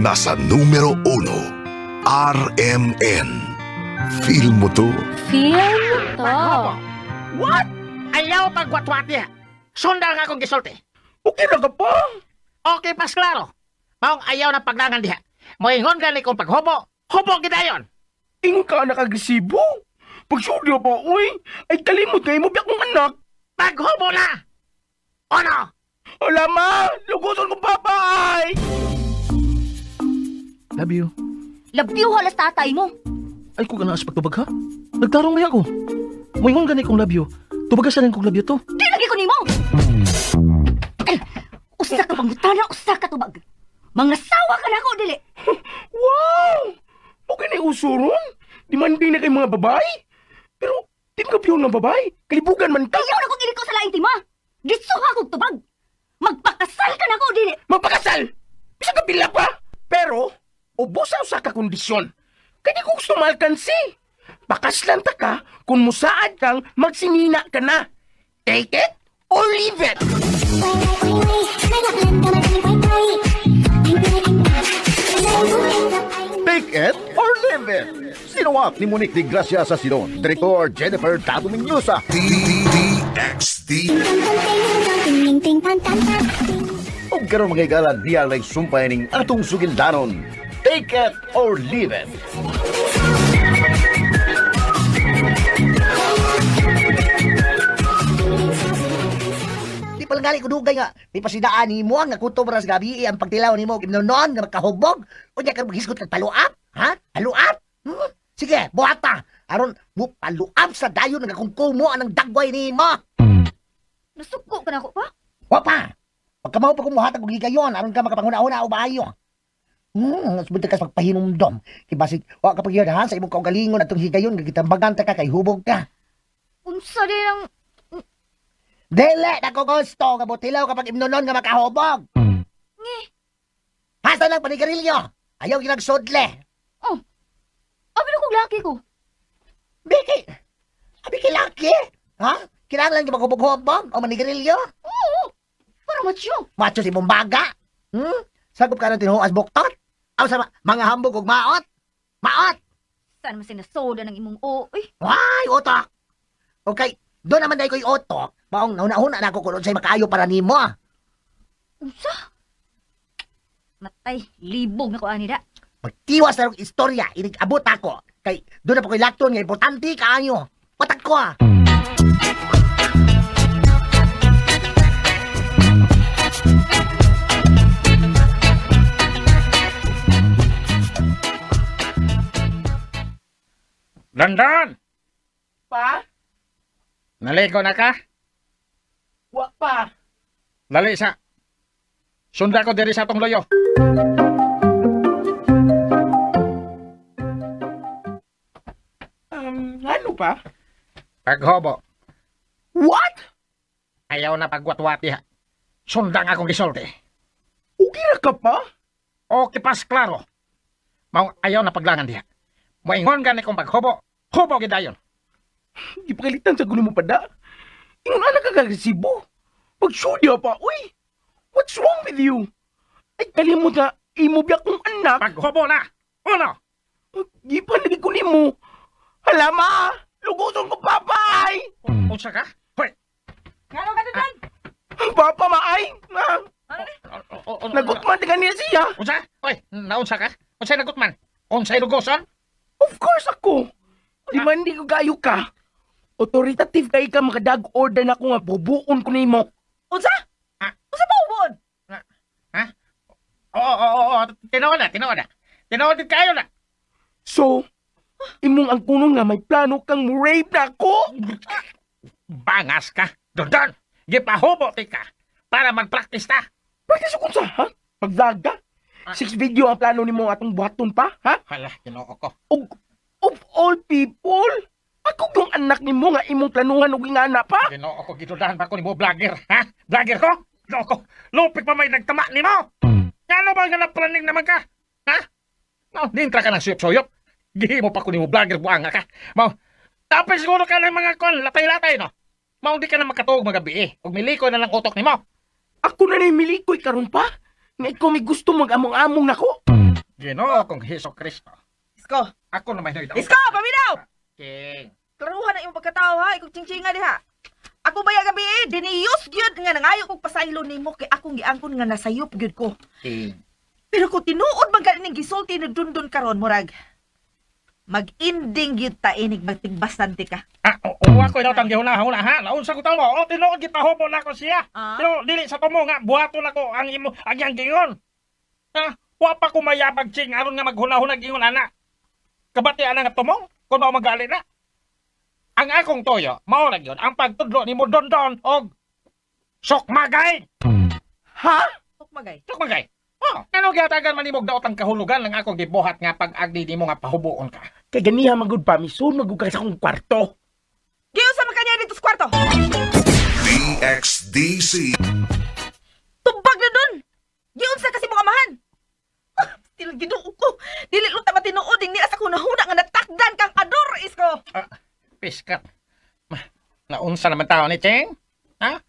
Nasa numero 1, RMN. Feel mo to? Feel mo to. What? Ayaw pagwatwat niya. Sundang akong gisulti. Okay na ka pa? Okay, pas klaro. Maong ayaw na paglangan diha. Moingon gani kong paghubo. Hubo gidayon. Ingon ka anak agresibo. Pagsudyo pa, uy. Ay kalimot nga imo biyak kong anak. Paghubo na! Ono! Wala ma! Luguson kong papa ay! Love you. Love you halas tatay mo. Ay ko ganaas pagtubag ha? Nagtarong na ako. Moingon gani kong love you. Tubaga sa rin kong love you to. Di lagi ko nimo. Ay, usa ka pangutana, usa ka tubag. Mga sawa ka na ako, dili. Wow! Okay na usuron? Demanding na kay mga babae? Pero, di ka piyon ng babae. Kalibugan man ka. Ayaw na kong iliko sa laing tima. Gisuha kong tubag. Magpakasal ka na ako, dili. Magpakasal! Bisa ka pila pa! Pero, ubusa usa ka kondisyon. Kaya di ko gusto maalkansi. Pakaslan ta ka kung musaad kang magsinina ka na. Take it or leave it! Take it or leave it. Sinuwat ni Monique de Gracia sa Sidon. Director Jennifer Tato Mendoza. DXD. Ug karon mga higala diya lang sumpay ning atong sugildanon. Take it or leave it. Di pa lang gali kudugay nga. May pasidaan ni mo ang nakutob ras gabi ang pagtilaw ni mo imnonon nga makahubog. Unya ka maghisgot kag paluap, ha? Paluap? Hmm? Sige, buhata. Aron mo paluap sa dayon nga kung mo anang dagway ni mo. Nasuko ka na ako pa? Wa pa. Pagkamaw pa kumuhatag og higayon aron ka makapanguna-una o maayo. Subod ka sa pagpahinumdom. Kay basig wa ka pagyud ha sa imong kaugalingon atong higayon nga gitambagan ta ka kay hubog ka. Unsa din ang Dili na ko gusto nga motilaw kapag imnonon nga makahubog. Ngi. Hasta lang panigarilyo. Ayaw ginagsudle. Oh. Abi na kong laki ko. Biki. Abi kay laki. Ha? Kinahanglan ka maghubog-hubog o manigarilyo? Oo. Para macho. Macho si Bumbaga. Hmm? Sagop ka ng tinuas buktot? Aw sa mga hambog og maot? Maot! Saan man sinasoda ng imong oo, uy. Why, utok? Okay, doon naman dahil ko'y utok. Maong nauna-una na ako kung unsay makaayo para nimo. Unsa? Matay, libog na ko ani da. Magtiwas na rong istorya, inig-abot ako. Kay doon na po ko'y lakton nga importante kaayo. Patag ko ah. Dandan! Pa? Naligo na ka? Wa pa. Dali sa. Sunda ko diri sa atong loyo. Ano pa? Paghobo. What? Ayaw na pagwatwati ha. Sundang akong gisulti. Okay ra ka pa? Okay pas klaro. Maong ayaw na paglangan diha. Moingon gani kong paghobo. Hobo gidayon. Gipakalitan sa gulo mo pa da. Ingon anak ka kagresibo. Pagsudya pa, uy! What's wrong with you? Ay, kalimot nga, imo biyak kong anak. Paghobo na! Uno! Gipan lagi ko nimo. Hala ma! Luguson ko papa ay! Unsa ka? Hoy! Ngano ka doon? Papa maay! Ma! Nagutman ka niya siya! Unsa? Hoy, naunsa ka? Unsay nagutman? Unsay lugoson? Of course ako! Di man di ko kayo ka. Authoritative kay ka makadag order na ko nga bubuon ko nimo. Unsa? Ah. Unsa pa ubuon? Ha? Oo, oo, oo. Tinuod na, tinuod na. Tinuod din kayo na. So, imong ang kuno nga may plano kang mo-rape na ako? Bangas ka. Dondon, gipahubo ti ka para mag-practice ta. Practice ko sa, ha? Pag-vlog ka? 6 video ang plano nimo atong buhaton pa, ha? Hala, Ginoo ko. Og of all people, ako yung anak nimo nga imong planuhan og ingana pa. Ginoo ko, gidudahan pa ko nimo vlogger, ha? Vlogger ko? Ginoo ko, lupit pa may nagtama nimo. Ngano ba nga napraning naman ka? Ha? No, nintra ka ng suyop-suyop. Gihimo pa ko nimo vlogger buanga ka. Mao, tapos siguro ka ng mga kon, latay-latay no. Mao di ka na makatuog magabi eh. Ug milikoy na lang utok nimo. Ako na na'y milikoy karon pa. Nga ikaw may gusto mag-among-among nako. Ginoo kong Hesus Kristo. Isko. Ako na may nagdaw. Isko, paminaw! King. Klaruhan na imong pagkatao ha, ikong chingchinga diha. Ako ba gabi eh, diniyos gyud nga nangayo kog pasaylo nimo kay akong giangkon nga nasayop gyud ko. King. Pero kung tinuod man gani ning gisulti ni Dundun karon murag mag-ending gyud ta inig magtigbastante ka. Ah, oo, ako daw tang gihuna-huna ha. Naunsa ko tamo. O tinuod gipahubo nako siya. Ah? Pero dili sa tumo nga buhaton nako ang imo ang iyang gingon. Ha? Wa pa ko mayabag ching aron nga maghuna-huna gingon ana. Kabati ana nga tumong kun mao magali na. Ang akong toyo, mao ra gyud ang pagtudlo nimo Dondon og sukmagay. Ha? Sukmagay. Sukmagay. Oh, ano gihatagan man nimo daot ang kahulugan ng akong gibuhat nga pag-agdi nimo nga pahubuon ka. Kay ganiha magud pa, misun magud ka sa akong kwarto. Giunsa man kanya dito sa kwarto? DXDC. Tubag na dun! Giunsa kasi mong amahan! Ah, still Ginoo ko. Dili lang ta matinuod ing niya sa kunahuna nga natakdan kang ador isko. Ah, piskat. Naunsa naman tao ni Cheng? Ha?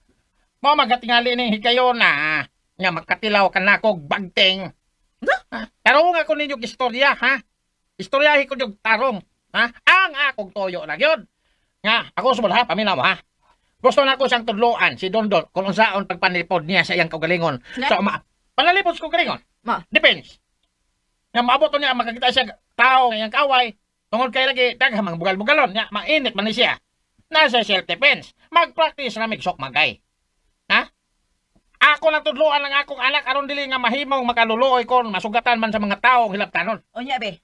Mao magatingali ning higayon na nga magkatilaw ka na kog bagting. Ha? Tarong ako ninyo istorya, ha? Istoryahi ko yung tarong. Ha? Ang akong toyo na yun. Nga, ako sumul ha, paminaw mo ha. Gusto na ko siyang tudloan, si Dondon, kung unsaon pagpanlipod niya sa iyang kaugalingon. So, panalipod sa kaugalingon? Ma. Depends. Nga maabot to niya, makakita siya tao nga iyang kaaway. Tungod kay lagi, daghang mga bugal-bugalon niya, mainit man ni siya. Nasa self-defense. Mag-practice na migsok magay. Ha? Ako nang tudloan ang akong anak aron dili nga mahimong makaluluoy kon masugatan man sa mga taong hilabtanon. Unya be.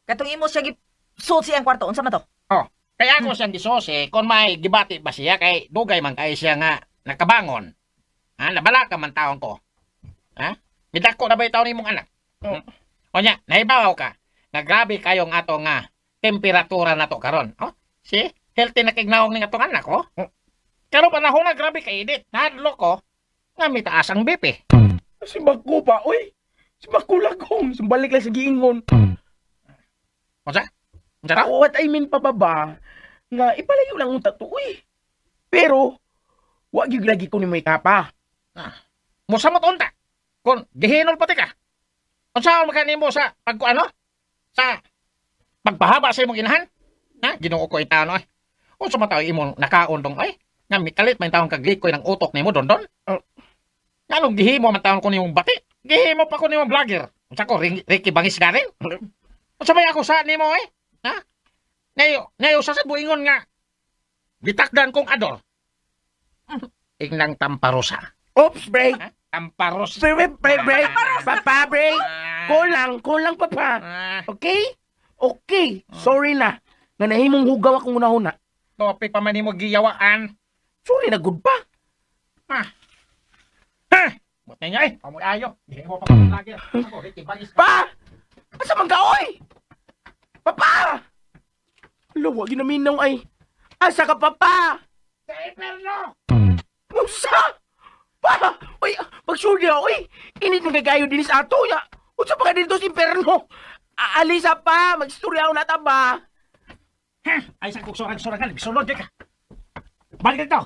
Katong imo siya gisuot siyang kwarto unsa man to? Oh, kaya ako siyang gisusi kon may gibati ba siya kay dugay man kay siya nga nakabangon. Ha, nabala ka man taon ko. Ha? Midako na ba taon nimong anak? Oh. Onya, nahibaw ka nga grabe kayong ato nga temperatura nato karon. Oh, si healthy na kignaong ning atong anak ko. Oh. Karon panahon na grabe kay init. Nahadlok ko nga mitaas ang BP. Si Bako pa, oy. Si Bako lagong. Sumbalik lang sa giingon. Unsa? Unsa ra? What I mean pa ba? Nga ipalayo lang unta to, oy. Pero wa gyud lagi ko ni may kapa. Ah, musamot unta. Kun gihinol pati ka. Unsa man kanimo sa pagkuano? Sa pagpahaba sa imong inahan? Ha? Ginoo ko itano ay. Unsa man taw imong nakaon dong ay? Nga mikalit man taong kaglikoy ng utok nimo Dondon. Nganong gihimo man taon ko nimong bati? Gihimo pa ko nimong vlogger. Unsa ko Ricky Bangis ganin? Unsa may ako sa nimo eh? Ha? Nayo sa buingon nga gitakdan kong ador. Ingnang tamparosa. Oops, break. Ha? Tamparosa. Break, break, break. Papa, break. Kulang papa. Okay? Okay. Sorry na. Nga nahimong hugaw akong una-una. Topic pa man nimo giyawaan. Sorry na good pa. Ha? Ha? Buti niya eh. Pamoy ayo. Gihimo pa kong vlogger. Ako, Ricky Bangis. Pa! Asa man ka, oy? Papa! Ala, wag ginaminaw ay. Asa ka, papa? Sa imperno! Unsa? Pa! Oy, pagsuldi ako, oy. Init na kagayo din sa ato. Ya. Unsa pa ka dito sa imperno? Alisa pa! Magstorya ako na ta ba? Ha? Ay, sa kuksurang-surangan. Bisulod ka. Balik dito.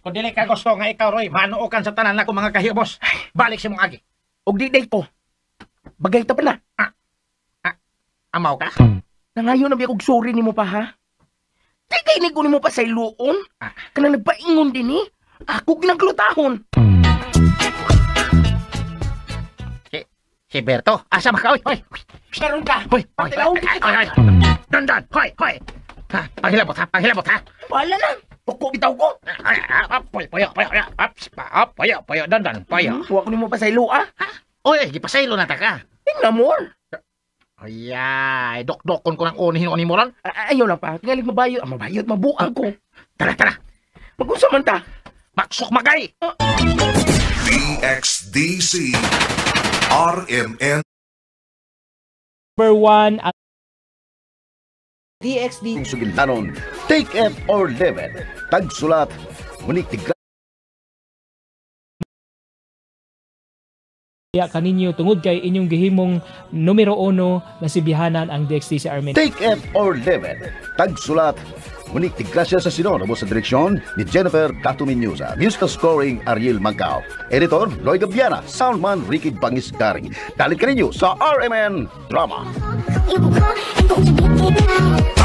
Kung dili ka gusto nga ikaw, Roy, manuokan sa tanan na mga kahibos. Balik sa mong agi. Og di day ko. Bagay ta pa na. Amaw ka? Nangayon na biya kog sorry nimo pa, ha? Di kay ni ko nimo pa sa iluon. Kanang nagpaingon din eh. Ako ginagklutahon. Si Berto, asa maka? Oy, oy. Karon ka. Hoy, hoy, hoy, hoy, hoy. Dandan, hoy, hoy. Ha, panghilabot ha, panghilabot ha. Wala na. Tuko bitaw ko. Poy, poyo, poyo, poyo, poyo, dandan, poyo. Wa ko nimo pa sa ilo, ah. Oy, gipasaylo na ta ka. Tingnan mo. Ayay, dokdokon ko ng unihin mo ron. Ayaw lang pa. Tingalig mabayot. Mabayot, mabuang ko. Tara, tara. Mag-unsa man ta. Maksok magay. DXDC RMN Number 1 at DXD Sugildanon, take it or leave it. Tagsulat, Monique Tigra. Kaninyo tungod kay inyong gihimong numero 1 na sibihanan ang DXDC RMN. Take it or leave it. Tagsulat, Monique Tigracia sa Sinor, sa direksyon ni Jennifer Dato Miñoza. Musical scoring, Ariel Macao. Editor, Lloyd Gabiana. Soundman, Ricky Bangis Garing. Dalit kaninyo sa RMN Drama. You